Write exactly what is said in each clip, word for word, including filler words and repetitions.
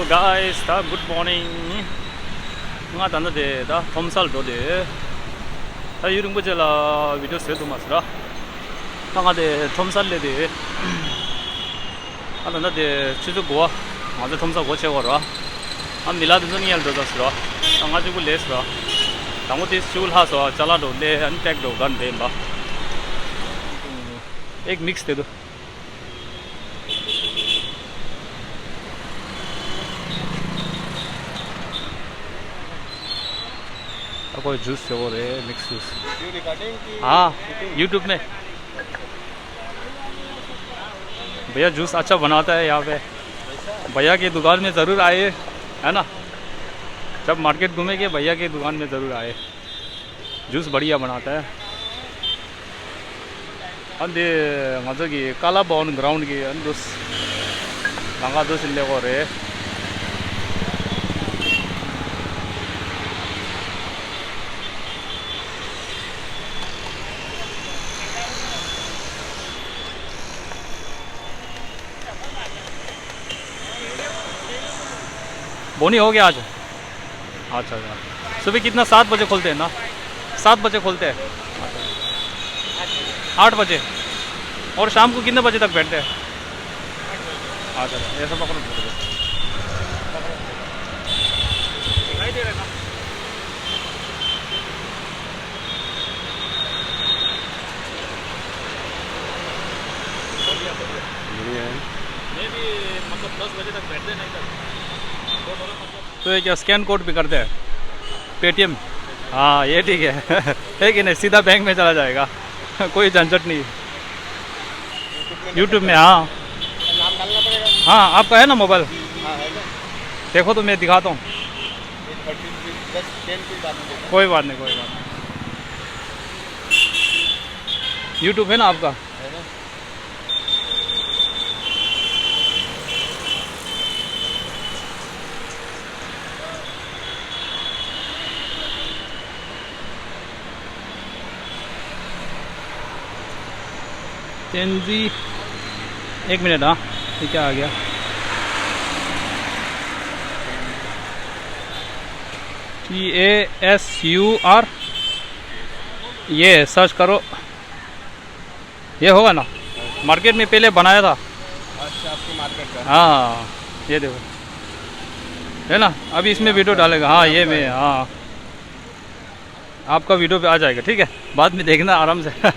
Guys, ད་good morning. ང་ད་ནི་དེ་ད་ཁྲོམ་སར་འགྲོ་དེ། ད་ཡུན་རིང་པོ་རྗེས་ལ་བི་ཌིའོ་བཟོས་ཐུབ་མ་སོང་ར། ད་ང་དེ་ཁྲོམ་སར་སླེབས་དེ། ཨ་ད་ནི་དེ་ཆུ་ཚོད་དགུ་པ། ང་ཚོ་ཁྲོམ་སར་སྒོ་ཕྱེ་བ་ར། ཨ་མི་ལ་དེ་ཚོ་ནི་ཡར་འགྲོ་ཚར་སོང་ར། ད་ང་གཅིག་པུ་སླེབས་སོང་ར། དང་པོ་དེ་ཆུ་ལྷག་སོང་ཅ་ལག་འགྲོ་སླེབས་ཨ་ནི་ཏེག་འགྲོ་ག་འདྲེན་པ། एक मिक्स दे दो। आपको जूस चाहिए रे, मिक्स जूस। वीडियो रिकॉर्डिंग की हाँ, शूटिंग? YouTube में। भैया जूस अच्छा बनाता है यहाँ पे। ऐसा? भैया की दुकान में ज़रूर आए, है ना? जब मार्केट घूमेंगे भैया की दुकान में ज़रूर आए। जूस बढ़िया बनाता है। ཨ་འདི་ང་ཚོ་གི་ཀ་ལ་བོན་གྷ་རའུན་གི་ཨ་འདུས། ལམ་ཁ་འདུས་སེ་སླེབས་ཀྱི་ཡོད་རེད། बोनी हो गया आज? अच्छा, अच्छा। सुबह कितना, सात बजे खोलते हैं ना? सात बजे खोलते हैं। आठ बजे। और शाम को कितने बजे तक बैठते हैं? अच्छा, अच्छा। ये सब पकड़ो। बढ़िया है। मैं भी, मतलब, दस बजे तक बैठते नहीं था। तो थोड़ा, मतलब, तो ये क्या स्कैन कोड भी करते हैं? पेटीएम? हाँ, ये ठीक है। है कि नहीं, सीधा बैंक में चला जाएगा। कोई झंझट नहीं। यूट्यूब में, हाँ। नाम डालना पड़ेगा। हाँ, आपका है ना मोबाइल? हाँ, है ना। देखो तो मैं दिखाता हूँ। ये थर्टी रुपीज, बस टेन रुपीज बाद में देना। कोई बात नहीं, कोई बात नहीं। यूट्यूब है ना आपका? है ना। तेंजी, एक मिनट, हाँ, ये क्या आ गया? T A S U R, ये सर्च करो। ये होगा ना? मार्केट में पहले बनाया था। अच्छा, आपकी मार्केट का? हाँ, ये देखो, है ना? अभी इसमें वीडियो डालेगा। हाँ, ये मैं, हाँ, आपका वीडियो पे आ जाएगा, ठीक है? बाद में देखना आराम से। वीडियो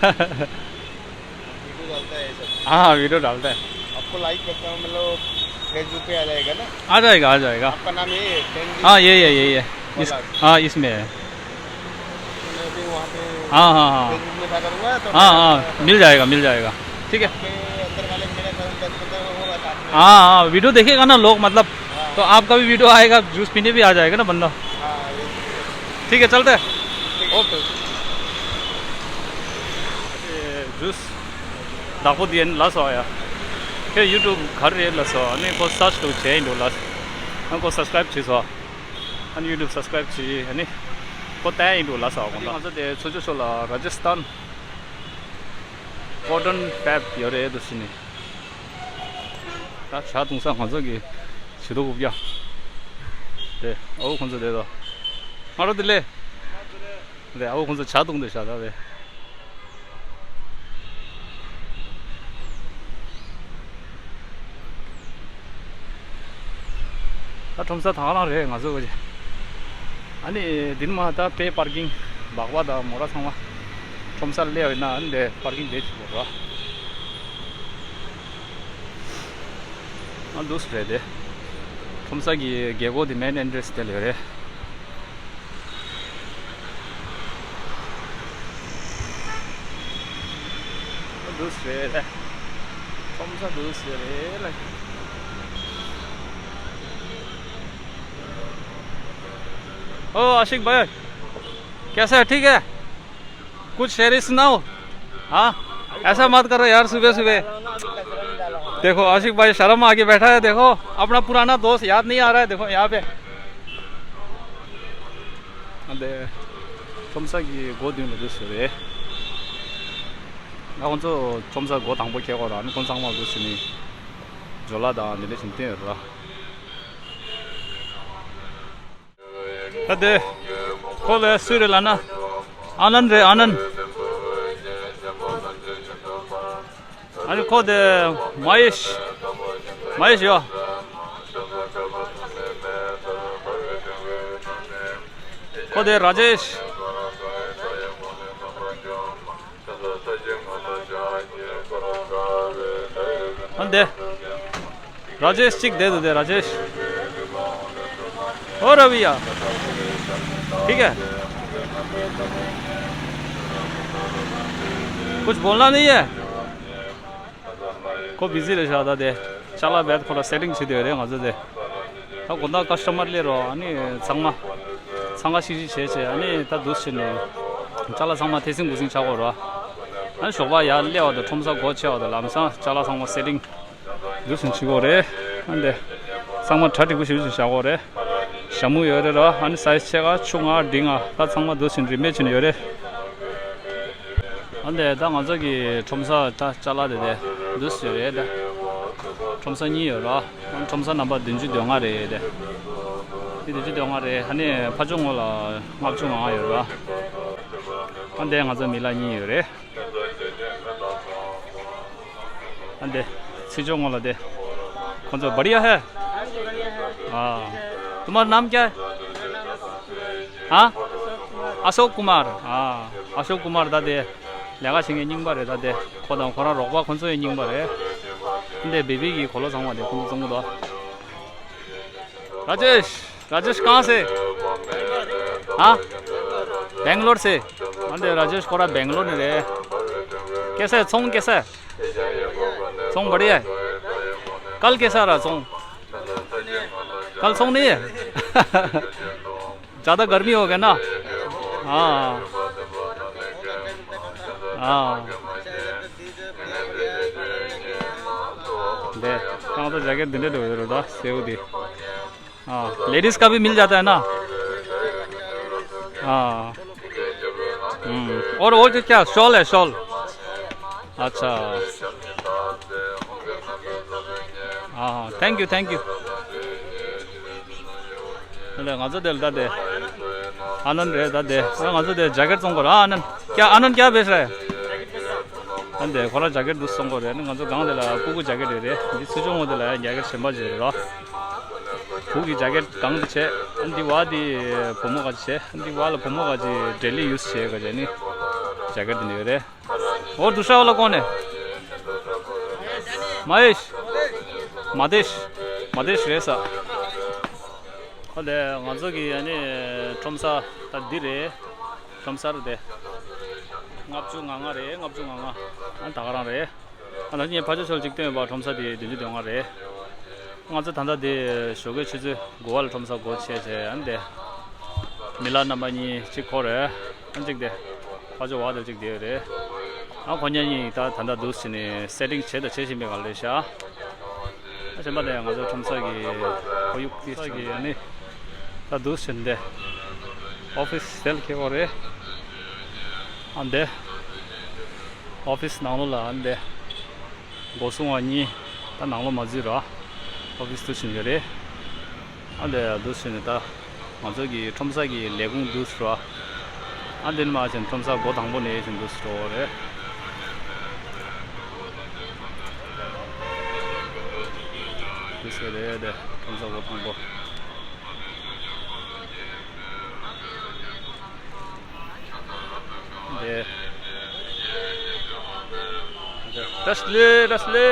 डालता है ये सब। हाँ, वीडियो डालता है। आपको लाइक करता हूँ, मतलब, फेसबुक पे आ जाएगा ना? आ जाएगा, आ जाएगा। आपका नाम यही है, तेंजी? हाँ, यही है, यही है। इस, हाँ, इसमें है। मैं भी वहाँ पे, हाँ, हाँ, हाँ। फेसबुक में क्या करूँगा, तो हाँ, हाँ, मिल जाएगा, मिल जाएगा। ठीक है। आपके अंदर वाले मेरा दस बंदा होगा साथ में। हाँ, हाँ, वीडियो देखेगा ना लोग, मतलब, हाँ। तो आपका भी वीडियो आएगा, जूस पीने भी आ जाएगा ना बंदा। हाँ, ये ठीक है। ठीक है, चलते हैं। ठीक है। ओके। ये जूस दाखो दिए ला सो आया। के YouTube घर रे ला सो, अने को सर्च तो चेंज हो ला। अने को सब्सक्राइब ची सो। ཨ་ནི་ཡུ་ཊུབ་སབ་སི་ཀ་རའིབ་བྱེད་ཡིན། ཨ་ནི་ཁོ་བལྟས་ཡིན་འདུག་ལ་སོགས་ང་ཚོ་དེ་ཚོ་ཆུ་ཚོ་ལ་ར་ཇི་སི་ཐན་ཀོ་ཊོན་ཕེབས་ཡོད་རེད་འདུག་ཟེར་ནས། ད་ཇ་བཏུང་ས་ང་ཚོ་གི་བྱི་དོ་གུ་བརྒྱ་དེ་ཨོ་ཁོང་ཚོ་དེ་དོ་ང་རོ་དེ་ལས་དེ་ཨོ་ཁོང་ཚོ་ཇ་བཏུང་དེ་ཤ་ད་དེ། ད་ཁྲོམ་ས་དང་རང་རེད་ང་ཚོ་གི། ཨ་ནི་འདི་ནས་མར་ད་པེ་པར་ཀིང་སྦག་སྦག་དང་མོ་ར་ཚང་མ་ཁྲོམ་སར་སླེབས་ཡོད་ན་ཨ་ནི་དེ་པར་ཀིང་དེ་བྱེད་དགོས་ར། ཨ་འདུག་སེ་རེད་དེ། ཁྲོམ་ས་གི་རྒྱལ་སྒོ་དེ་མེན་ཨེན་ཊི་རེན་སི་དེ་ལ་ཡོད་རེད། འདུག་སེ་རེད། ཁྲོམ་ས་འདུག་སེ་རེད་ལ། ओ आशिक भाई, कैसा है? ठीक है? कुछ शायरी सुनाओ। हाँ, ऐसा मत करो यार सुबह सुबह। देखो आशिक भाई शर्म आके बैठा है। देखो अपना पुराना दोस्त याद नहीं आ रहा है। देखो यहाँ पे। ཨ་འདི་ཁྲོམ་ས་གི་སྒོ་མདུན་ལ་འདུག་སེ་རེད། ང་ཁོང་ཚོ་ཁྲོམ་ས་སྒོ་དང་པོ་ཁེལ་གོ་ར་ནི་ཁོང་ཚང་མ་འདུག་སེ་ནི་ཇོ་ལ་དང་འདི་འདྲ་བཞིན་བསྟན་ཡོད་ར། ད་དེ་ཁོ་ལ་སུ་རེད་ལབ་ན། ཨ་ནན་རེད། ཨ་ནན། ཨ་ནི་ཁོ་དེ་མ་ཡེཤ། མ་ཡེཤ་ཡོད། ཁོ་དེ་ར་ཇེཤ། ཨ་འདི། ར་ཇེཤ་གཅིག་བསྡད་འདུག་དེ་ར་ཇེཤ། ཨོ་ར་བི་ཡ། ཐིག་ཧེ། ཀུཆ་བོལ་ན་ནི་ཧེ། ཁོ་བི་ཟི་རེད་ཤག་ད་དེ། ཅ་ལག་བེད་ཁོ་ལ་སེ་ཊིང་བྱེད་དེ་ཡོད་རེད་ང་ཚོ་དེ། ད་དགོང་དག་ཀ་སི་ཊ་མར་སླེབས་རོགས། ཨ་ནི་ཚང་མ་འཚང་ཁ་ཤིག་ཤིག་བྱས་བྱས། ཨ་ནི་ད་འདུག་སེ་བྱས་ནས་ཅ་ལག་ཚང་མ་ཐེ་སིང་གུ་སིང་ཆགས་ཀྱི་ཡོད་རེད། ཨ་ནི་ཞོགས་པ་ཡར་སླེབས་པ་དང་ཁྲོམ་ས་སྒོ་ཕྱེ་བ་དང་ལམ་སང་ཅ་ལག་ཚང་མ་སེ་ཊིང་འདུག་སེ་བྱེད་ཀྱི་ཡོད་རེད། ཨ་ནི་ཚང་མ་གྲ་སྒྲིག་པོ་ཞེ་པོ་ཅིག་བཞག་ཀྱི་ཡོད་རེད། ཞྭ་མོ་ཡོད་རེད་ར། ཨ་ནི་སའི་ཛི་ཕྱེད་ཀ། ཆུང་ང་། འབྲིང་ང་། ད་ཚང་མ་འདུག་སེ་རིན་མེད་བྱས་ནས་ཡོད་རེད། ཨ་ནི་ད་ང་ཚོ་གི་ཁྲོམ་ས་ད་ཅ་ལག་དེ་དེ་འདུག་སེ་རེད་ད། ཁྲོམ་ས་གཉིས་ཡོད་ར། ཨ་ནི་ཁྲོམ་ས་ནམ་བར་བདུན་ཅུ་དོན་ལྔ་རེད་དེ། དེ་བདུན་ཅུ་དོན་ལྔ་རེད། ཨ་ནི་ཕར་ཕྱོགས་ངོས་ལ་ལྔ་བཅུ་ང་ལྔ་ཡོད་ར། ཨ་ནི་ང་ཚོ་མི་ལ་གཉིས་ཡོད་རེད། ཨ་འདི། ཚིག་སྦྱོར་ངོ་ལ་དེ། ཁོང་ཚོ་बढ़िया है? हाँ। तुम्हारा नाम क्या है? हाँ? अशोक कुमार। हाँ। अशोक कुमार ད་དེ། ལས་ཀ་བྱེད་མཁན་རྙིང་པ་རེད་ད་དེ། ཁོ་དང་ཁོ་རང་རོགས་པ་ཁོང་ཚོ་ཡང་རྙིང་པ་རེད། འདི་བེ་བི་གི་གོ་ལོ་ཚང་མ་དེ་ཁོང་ཚོ་བཙོང་གི་འདུག་ར་ཇེཤ། राजेश कहाँ से? हाँ? बेंगलोर से। ཨ་འདི་ར་ཇེཤ་ཁོ་རང་སྦེང་ལོར་ནས་རེད། कैसा है? ཚོང་कैसा है? ཚོང་बढ़िया है। कल कैसा रहा ཚོང་? कल ཚོང་नहीं है। ज़्यादा गर्मी हो गया ना। हाँ। हाँ। འདི། ང་ཚོ་ཇེ་ཀེཊ་འདི་འདྲ་འདྲ་ཡོད་རེད་ད། སེའུ་འདི། हाँ, लेडीज का भी मिल जाता है ना? हाँ। हम्म, और, और क्या, शॉल है, शॉल? अच्छा। हाँ, हाँ, thank you, thank you। ང་ཚོ་དེ་ལ་ད་དེ། ཨ་ནན་རེད་ད་དེ། ང་ཚོ་དེ་ཇེ་ཀེཊ་བཙོང་དགོས་ར། ཨ་ནན། क्या, आनंद क्या बेच रहा है? ཨ་འདི་ཁོ་རང་ཇེ་ཀེཊ་འདུག་སེ་བཙོང་གི་ཡོད་རེད། ང་ཚོ་སྒང་དེ་ལ་ཕྲུ་གུ་ཇེ་ཀེཊ་རེད་རེད། འདི་ཚུར་ཕྱོགས་ངོས་དེ་ལ་ཡང་ཇེ་ཀེཊ་གཞན་པ་ཅིག་རེད་རོ། བུ་གི་ཇེ་ཀེཊ་སྒང་དེ་བྱས། ཨ་འདི་བ་དེ་བུ་མོ་ག་ཅིག་བྱས། ཨ་འདི་བ་ལ་བུ་མོ་ག་ཅིག་ཌེ་ལི་ཡུ་སི་བྱས་ག་ཅིག་ནི་ཇེ་ཀེཊ་དེ་འདྲ་ཡོད་རེད། और दूसरा वाला कौन है? महेश। मदेश। मदेश རེད་ས། ཨ་ལས་ང་ཚོ་གི་ཨ་ནི་ཁྲོམ་ས་ད་འདི་རེད། ཁྲོམ་ས་རེད་དེ། ལྔ་བཅུ་ང་ལྔ་རེད། ལྔ་བཅུ་ང་ལྔ། ཨ་ད་ག་རང་རེད། ཨ་ད་ངས་ཕར་ཕྱོགས་ཕྱོགས་གཅིག་སྟོན་ཡོད་པ། ཁྲོམ་ས་དེ་བདུན་ཅུ་དོན་ལྔ་རེད། ང་ཚོ་ད་ལྟ་དེ་ཞོགས་ཀའི་ཆུ་ཚོད་དགུ་པ་ལ་ཁྲོམ་ས་སྒོ་ཕྱེ་བྱས། ཨ་ནི་དེ་མི་ལ་རྣམ་པ་གཉིས་གཅིག་ཁོ་རེད། ཨ་གཅིག་དེ་ཕར་ཕྱོགས་བ་དེ་གཅིག་དེ་རེད། ཨ་ཁོ་གཉིས་གཉིས་ད་ད་ལྟ་འདུག་སེ་ནས་སེ་ཊིང་བྱས་དང་བྱེད་བཞིན་པའི་སྒང་ལ་རེད་ཤག་ཨ་གཞན་པ་དེ་ང་ཚོ་ཁྲོམ་ས་གི་ཁོར་ཡུག་དེ་ས་གི་ཨ་ནི་ད་འདུག་སེ་འདི་ཨོ་ཕི་སི་དེ་ལ་ཁེལ་བ་རེད། ཨ་འདི་ཨོ་ཕི་སི་ནང་ལོགས་ལ་ཨ་འདི་སྒོ་སྲུང་བ་གཉིས་ད་ནང་ལོགས་མ་འཛུལ་ར། ཨོ་ཕི་སི་འདུག་སེ་ཡོད་རེད། ཨ་འདི་འདུག་སེ་ནས་ད་ང་ཚོ་གི་ཁྲོམ་ས་གི་ལས་ཁུངས་འདུག་སེ་ར། ཨ་འདི་ནས་མར་བྱས་ནས་ཁྲོམ་ས་སྒོ་དང་པོ་ནས་བྱས་ནས་འདུག་སེ་འགྲོ་བ་རེད། འདུག་སེ་རེད་དེ། ཁྲོམ་ས་སྒོ་དང་པོ། འདི། ར་སླེ། ར་སླེ།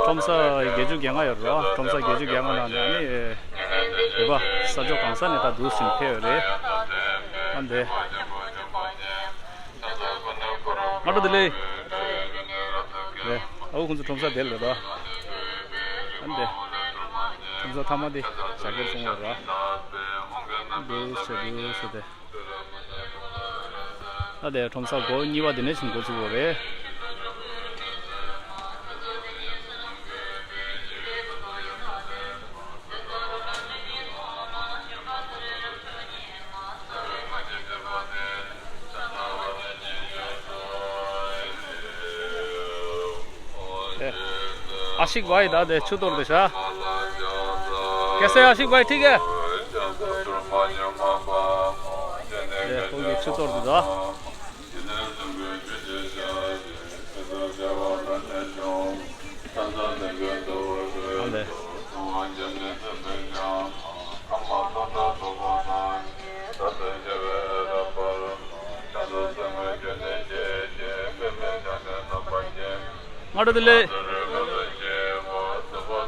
ཁྲོམ་ས་བརྒྱད་ཅུ་གྱ་ལྔ་ཡོད་རེད་བ། ཁྲོམ་ས་བརྒྱད་ཅུ་གྱ་ལྔ་ནང་ནས་ནི་ཡོད་པ། ས་ཕྱོགས་གང་ས་ནས་ད་འདུག་སེ་ཕེབས་ཡོད་རེད། ཨ་འདི། སྔ་དྲོ་བདེ་ལེགས། རེད། ཨ་ཁུ་ཁོང་ཚོ་ཁྲོམ་ས་དེ་ལ་རེད་ད། ཨ་འདི། ཚོ་ཐ་མ་དེ་བྱ་སྐད་གསུང་བ་ར། འདུག་ཟེར་འདུག་ཟེར་ཏེ། ད་དེ་ཁྲོམ་ས་སྒོ་གཉིས་པ་དེ་ནས་བྱུང་འགོ་ཚུགས་པ་རེད། ཨ་ཤིག་བྷའི་ད་དེ་ཆུ་གཏོར་དེ་ཤ། कैसे आशिक भाई, ठीक है? དེ་ཁོང་གིས་ཆུ་གཏོར་དེ་ད། ཨ་ལེ། སྔ་དྲོ་བདེ་ལེགས།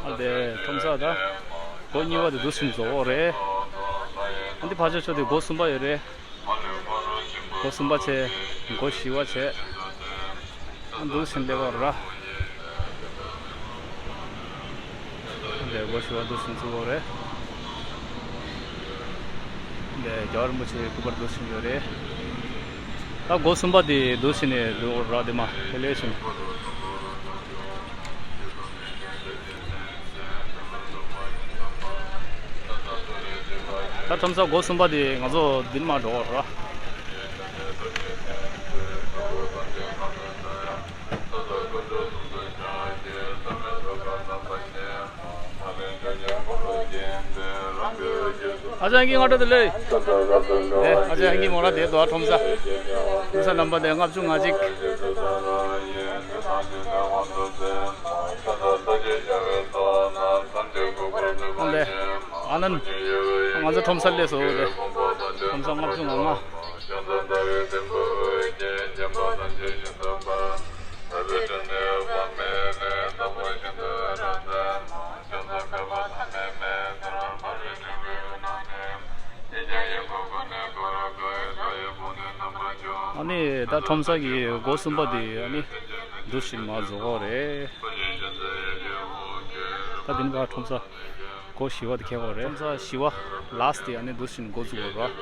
ཨ་དེ་ཁྲོམ་ས་ད་སྒོ་གཉིས་པ་དེ་འདུག་སེ་རྫོགས་ཡོད་རེད། ཨ་འདི་ཕར་ཕྱོགས་ཕྱོགས་དེ་སྒོ་གསུམ་པ་ཡོད་རེད། སྒོ་གསུམ་པ་བྱས། སྒོ་བཞི་པ་བྱས། ཨ་འདུག་སེ་སླེབས་པ་ར། འདི་སྒོ་བཞི་པ་འདུག་སེ་བཙུགས་པ་རེད། འདི་རྒྱལ་བ་རིན་པོ་ཆེའི་སྐུ་པར་འདུག་སེ་ཡོད་རེད། ད་སྒོ་གསུམ་པ་དེ་འདུག་སེ་ནས་འདུག་ར། དེ་མ་དེ་ལས་བྱུང་། ད་ཁྲོམ་ས་སྒོ་གསུམ་པ་དེ་ང་ཚོ་འདིར་མར་འགྲོ་བར། ཨ་ཅག་ཨང་ཀི་སྔ་དྲོ་བདེ་ལེགས། ཨེ་ཨ་ཅག་ཨང་ཀི་མོ་ར་དེ་དོ་ཁྲོམ་ས། ཁྲོམ་ས་ནམ་པ་དེ་ལྔ་བཅུ་ང་གཅིག་ཨ་ལེ། ཨ་ནན། ང་ཚོ་ཁྲོམ་སར་སླེབས་སོང་། དེ་ཁྲོམ་ས་ལྔ་བཅུ་ང་ལྔ། ཨ་ནི་ད་ཁྲོམ་ས་གི་སྒོ་གསུམ་པ་དེ་ཨ་ནི་འདུག་སེ་མར་རྫོགས་པ་རེད། ད་འདི་ནི་ཕར་ཁྲོམ་ས་སྒོ་བཞི་པ་དེ་ཁེལ་བ་རེད། ཁྲོམ་ས་བཞི་པ་ལཱསི་ཊི་དེ་ཨ་ནི་འདུག་སེ་འགོ་བཙུགས་པ་རེད།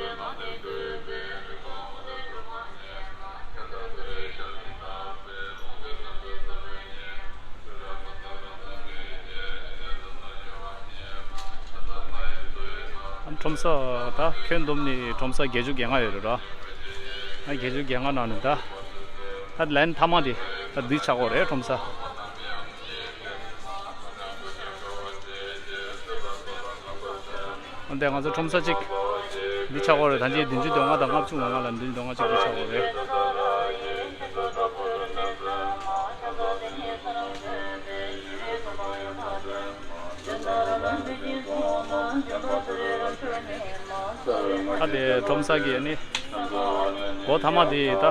ཁྲོམ་ས་ད་ཁྱོན་བསྡོམས་ནས་ཁྲོམ་ས་བརྒྱད་ཅུ་གྱ་ལྔ་ཡོད་རེད་ར། ཨ་བརྒྱད་ཅུ་གྱ་ལྔ་ནང་ནས་ད་ད་ལན་མཐའ་མ་དེ་ད་འདི་ཆགས་ཀྱི་ཡོད་རེད་ཁྲོམ་ས། འདི་ང་ཚོ་ཁྲོམ་ས་གཅིག་འདི་ཆགས་ཀྱི་ཡོད་རེད། ད་ཅི་བདུན་ཅུ་དོན་ལྔ་དང་ལྔ་བཅུ་ང་ལྔ་ལ་བདུན་ཅུ་དོན་ལྔ་གཅིག་འདི་ཆགས་ཀྱི་ཡོད་རེད། ད་དེ་ཁྲོམ་ས་གི་ནི་སྒོ་མཐའ་མ་དེ་ད་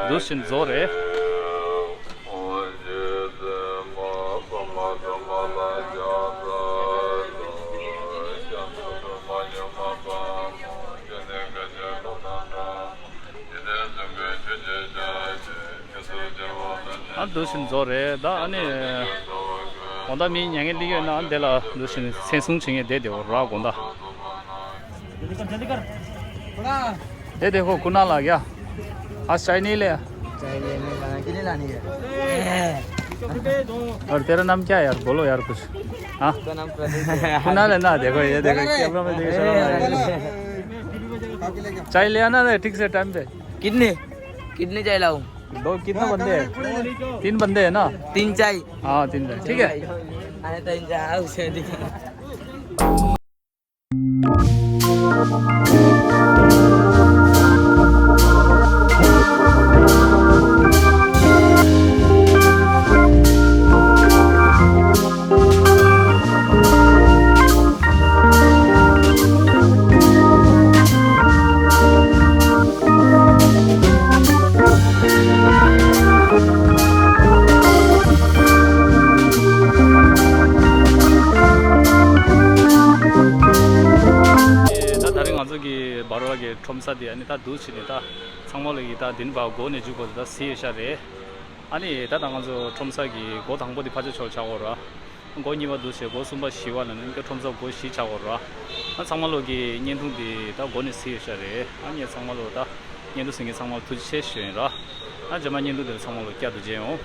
འདུག་སེ་རྫོགས་རེད། ཨ་འདུག་སེ་རྫོགས་རེད་ད། ཨ་ནི་དགོང་དག་མི་ཉལ་མཁན་སླེབས་ཡོད་ན་ཨ་འདི་ལ་འདུག་སེ་མཚན་སྲུང་བྱེད་མཁན་བསྡད་བསྡད་ཡོད་ར་དགོང་དག ये देखो कुणाल आ गया। आज चाय नहीं ले। चाय लेने जाना, कितने लानी है? और तेरा नाम क्या है यार, बोलो यार कुछ। हाँ? उसका नाम प्रदीप है। कुणाल है ना? देखो, ये देखो, कैमरा में देखो, शर्म आ रही है। चाय ले आना ना ठीक से टाइम पे। कितने, कितने चाय लाऊं? दो, कितने बंदे हैं? तीन बंदे हैं ना? तीन चाय। हाँ, तीन चाय, ठीक है। अरे, तीन चाय, उसे दिखा। ད་ད་རིང་ང་ཚོ་གི་སྦ་ར་གི་ཁྲོམ་ས་དེ་ཨ་ནི་ད་འདུག་སེ་ནས་ད་ཚང་མ་ལ་གི་ད་འདི་ནས་ཕར་སྒོ་ནས་འཇུག་དགོས་ད་ཟེར་ཡོད་ཤག་རེད། ཨ་ནི་ད་ད་ང་ཚོ་ཁྲོམ་ས་གི་སྒོ་དང་པོ་དེ་ཕར་ཕྱོགས་ཕྱོགས་ཆགས་ཀྱི་ཡོད་ར། སྒོ་གཉིས་པ་འདུག་བྱས་སྒོ་གསུམ་པ་བཞི་པ་ལ་ནི་སྐྱོ་ཁྲོམ་ཚོགས་སྒོ་བཞི་ཆགས་ཡོད་རེད། ཨ་ཚང་མ་ལོ་གི་བརྙན་ཐུང་འདི་ད་འགོ་ནས་གཟིགས་ཡོད་ཤག་རེད། ཨ་ངས་ཚང་མ་ལོ་ད་བརྙན་ཐུང་གཟིགས་མཁན་ཚང་མ་ལ་ཐུགས་རྗེ་ཆེ་ཞུ་ཡིན་ར། ཨ་རྗེས་མ་བརྙན་ཐུང་འདི་ཚང་མ་ལོ་བསྐྱར་དུ་མཇལ་ཡོང་།